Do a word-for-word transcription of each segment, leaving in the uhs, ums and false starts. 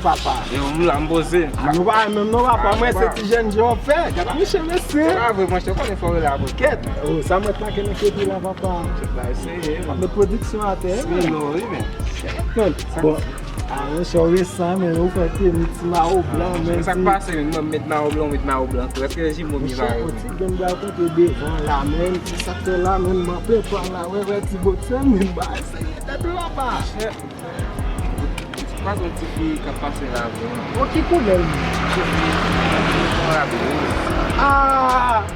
Papa. Yo, m la, m poze. A, nou pa menm non, papa. Mwen se ti jèn jan w fè. Gade mouche, mesye. Se pa vre, mwen, te konnen fò w la, bro. Kèt. O, sa mwen t make nan kepi la, papa. Mwen eseye, men. Met pwodiksyon atè, men. Wi, non, wi, men. Bon. A, monchè, w resan, men ou fè teni ti mawo blan, men. Sa k pase, men? Mwen met mawo blan, ou met mawo blan tou. Èske jimo mi va yo? Monchè, yon ti grenn bwa kontre devan la, men. Se sa k fè la, men, m anpe pran la, wè, wè, ti bòksè, men, ba, eseye tèt ou, papa. Monchè. Pa gen yon ti fi k ap pase la vre. Bon, ki koulè l ye? Yon rad wouz. Ah!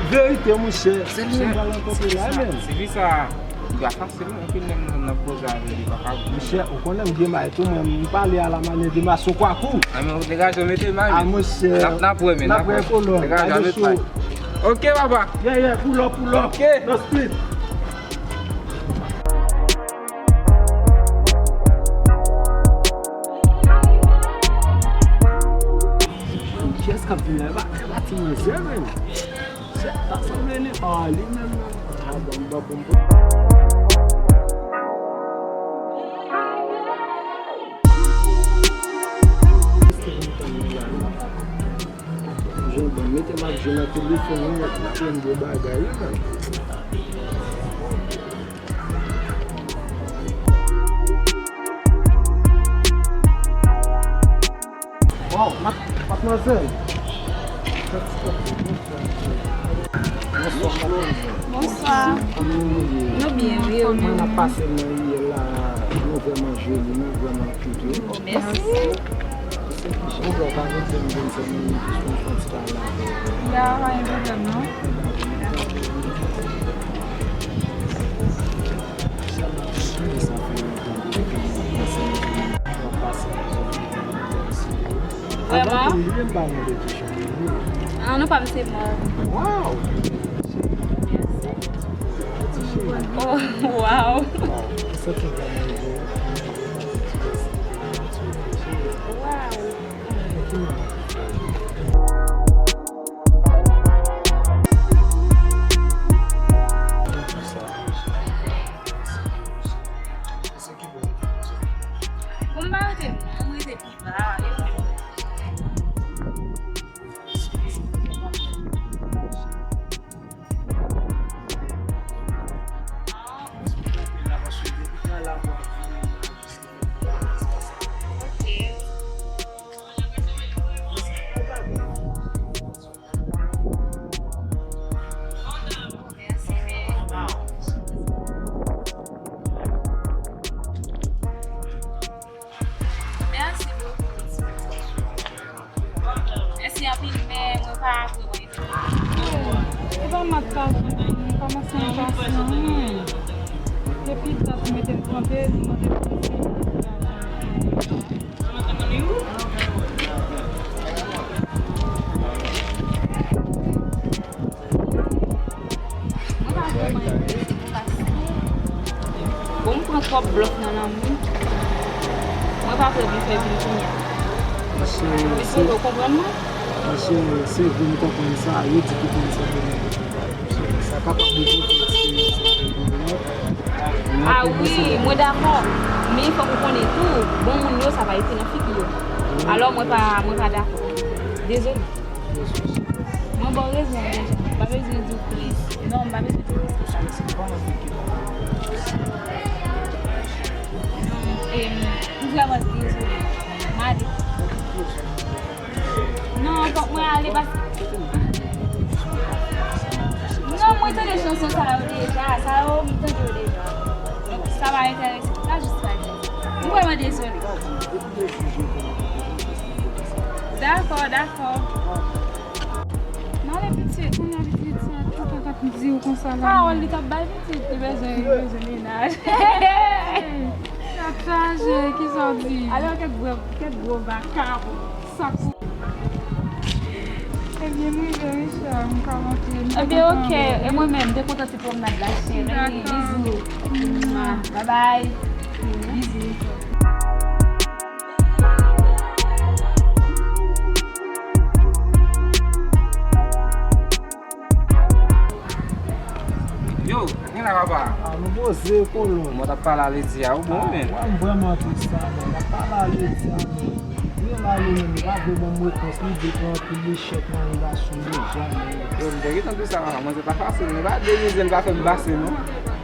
Verite, monchè. Se li menm pral rankontre la, menm. Se li sa. Li pa fasil, non. Anpil nèg nan zòn nan poze avè li, pa ka. Monchè, ou konnen m gen may tou, mwen, m pale a la manyè de mason kwakou. A, men ou degaje w mete may, men. Ah, monchè. N ap, n ap wè, men. N ap wè, kolon. Degaje w mete may. Ok, papa. Yeah, yeah, pull up, pull up. Ok. No speed. Kiyès k ap vin la? E pa, e pa ti manzè menm. Se ta sanble li. Ah, li menm, menm. Ah, bon, bon, bon, bon. Jan ban mete m ap jwe nan telefòn nan, m ap jwenn gwo bagay wi, man. Wow, ma-, madmwazèl. Bonswa. Bonswa. Nou byen, wi, ou menm? Mwen ap pase nan riyèl la, nou vrèman joli, nou vrèman cute, wi. Oh, mèsi. Ya, pa gen pwoblèm, non. Vrèman? Ah, non, pa m se mò. Wow! Oh, wow! Wow! Bon, m pa rete non, m rete pi ba. Mèsi bokou. Mèsi anpil, men mwen pa vre mwen. E pa mat pa vre, mwen kòmanse enpasyan, wi. Depi dat ou mete m kanpe, nou mande pou mwen. Mwen pa vrèman enterese pou pase. Bon, m pran twòp blòf nan lanmou. Mwen pa vle vin fè vin kounye a. Mesye, ou konprann mwen? Mesye, se vre m konprann sa, yo di ki konn sa vre nan sa kapab rive, se, se vre. Ah wi, mwen dakò. Men fòk ou konnen tou, bon moun yo, sa pa rete nan figi yo. Alò, mwen pa, mwen pa dakò. Dezole. Mwen ba w rezon w deja. M pa bezwen di w plis. Non, m pa bezwen di w plis ke sa. Non, em, m vrèman dezole. M ale. Non, fòk mwen ale paske. Non, mwen tande chanson sa yo deja. Sa yo, m tande yo deja. Donk, sa pa enterese m. Sa jis pa enterese m. M vrèman dezole. Dakò, dakò. M ale pitit, kounye a pitit sa, tout tan k ap di w konsa la. Pawòl li t ap bay pitit, li bezwen, li bezwen mennaj. Tèt chaje, kisa w di? Alò, kèt gwo, kèt gwo vakabon, sa kou. Ebyen, m rive, wi, chè, m ka rantre. Ebyen, ok, e mwen menm, m te kontan ti pwomnad la, cheri. Dakò. Bizou. Mwa. Bye bye. Bizou. Yo, gen la papa. Ah, nou poze, kolon. Mwen t ap pale a Lady a, ou bon, men. Ah, wè, m vrèman tris sa, men. M ap pale a Lady a, men. Li la, li menm, li pa vle ban m repons, li di pran anpil echèk nan relasyon deja, men. Yo, m te gentan di sa, manzè pa fasil, men pa demize l pa fè m pase, non.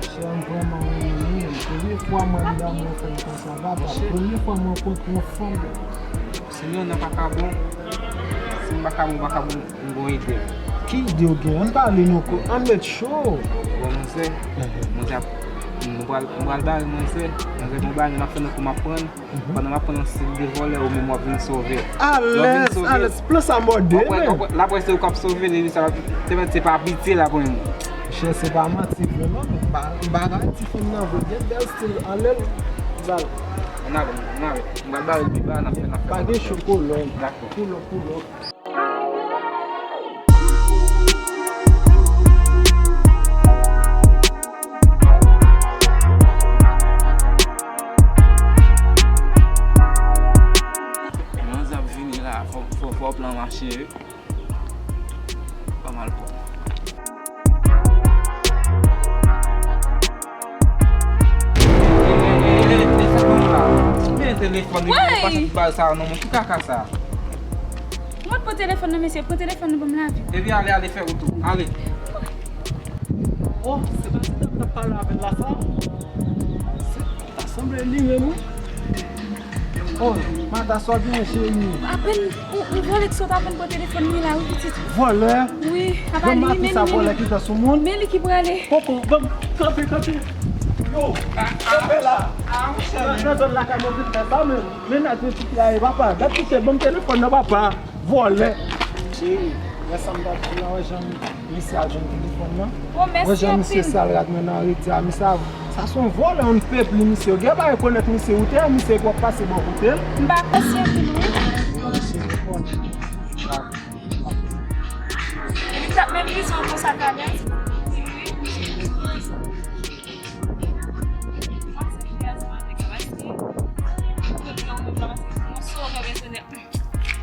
Chè, m vrèman renmen nou, men premye fwa mwen, m damou fè m konsa, papa. Premye fwa mwen kontre yon fanm. Si nou nan pa ka bon, si m pa ka bon, m pa ka bon, m gon ide. Ki ide w gen? Ann pale non, ko, ann met cho. Bon, manzè, manzè ap, m pral, m pral bare manzè. Manzè, gon bagay m ap fè nan kou m ap pran. Pandan m ap pran yon stil de vòlè, ou menm w ap vin sove. Alèz, alèz, plan sa mòde, men. Laprès se ou k ap sove, depi sa, te mèt se pa pitye la pou mwen. Chè, se pa manti vre, non, men ba-, bagay ti fanm nan vre, gen bèl stil, anlè l, bal. Ann ale, ann ale. M pral bare l pi ba, n ap fè, n ap fè. Pa gen cho, kolòn. Dakò. Pull up, pull up. Manzè ap vini la, fò, fò, fò plan mache, wi. Pa mal pran. Men telefòn li, pase ti bagay sa non, men ki kaka sa? Mwen pran telefòn nan, mesye, pran telefòn nan, ban m lavi. Epi ale, ale, fè wout ou. Ale. Oh, se pa ti dam k ap pale avè l la, sa? Se, ta sanble li menm, wi. Oh, Mata, sa w gen, cheri? Apèn, ou, ou vòlè ki sot apèn pran telefòn li la, wi, pitit. Vòlè? Wi, apa li menm, men li. Sa vòlè ki ta sou moun? Men li ki prale. Koko, ban m, kanpe, kanpe. Yo, kanpe la. Nan, nan zòn lakay mwen vin fè sa, men. Mennaj mwen ti fi a ye, papa. Dat ki se ban m telefòn nan, papa. Vòlè. Cheri, wè sa m t ap di la, wè jan misye al jwenn telefòn nan. Wè jan misye sal rad mwen nan redi a, misye a, sa se yon vòlè, yon pèp li misye. Ou gen pa rekonèt misye, ou te wè misye k ap pase bò kote l. M pa konn si anpil, wi. Epi t ap menm prizon konsa talè.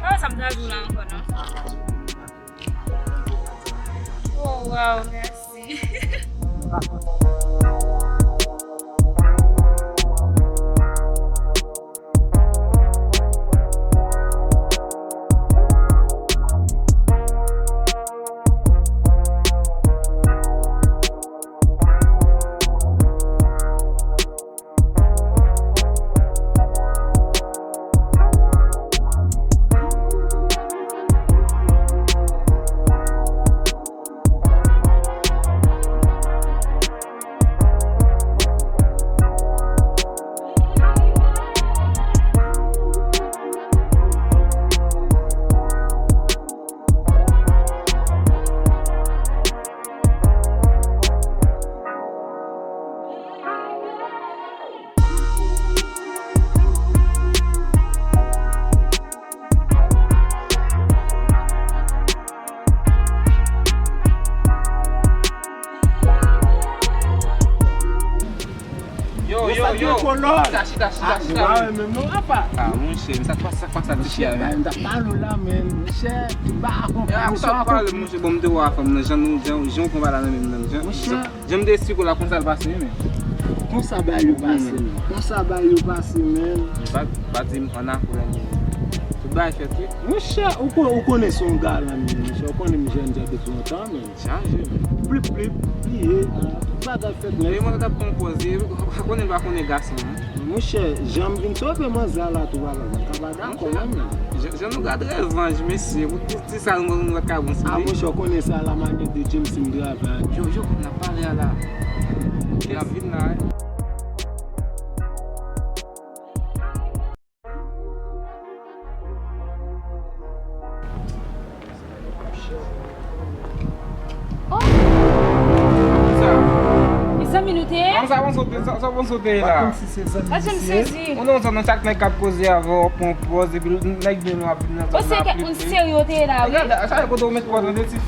Ah, sa m ta di w la ankò, non? Oh, wow, mèsi. Yo, yo, yo. Chita, chita, chita, chita. Ah, monchè, men sa k pase, sa k pase, ti fi a, men. Monchè, m t ap pale w la, men, monchè, tout bagay a konprann. Monchè, bon, m te wè fanm nan, jan nou, jan, jan w konn pale nan menm nan, jan, jan m te esplike w la, konsa l pase, men. Konsa bagay yo pase, men. Konsa bagay yo pase, men. Pa, pa di m ann afè, men. Tout bagay fèt, wi. Monchè, ou kon-, ou konnen se yon galan, men, monchè, ou konnen m jèn jan depi lontan, men. Chaje, men. Plip, plip, pliye, tout bagay fèt nèt. E mwen t ap pran pòz, e, ou konnen m pa konnen gason, non. Monchè, jan m vin sove manzè a la tou, papa, m pa ka pa dakò, non, men. Jan, jan nou gad revenge, mesye, pou ti, ti sa nou, nou pa ka bon sou li. Ah, monchè, ou konnen sa, la manyè de James m travay. Yo, yo, n ap pale a la. N ap vin la, wi. Oh! Sa. Mezanmi, nou te ye? Sa, sa bon sote, sa, sa bon sote la. Pa konn si se zanmi misye. Ou non, sa nan chak nèg k ap koze avè w, pran pòz, epi nèg de nou ap vin nan zòn la. O se kèk moun serye w te ye la, wi. Gade, sa e kote w met pòz nan de ti fi.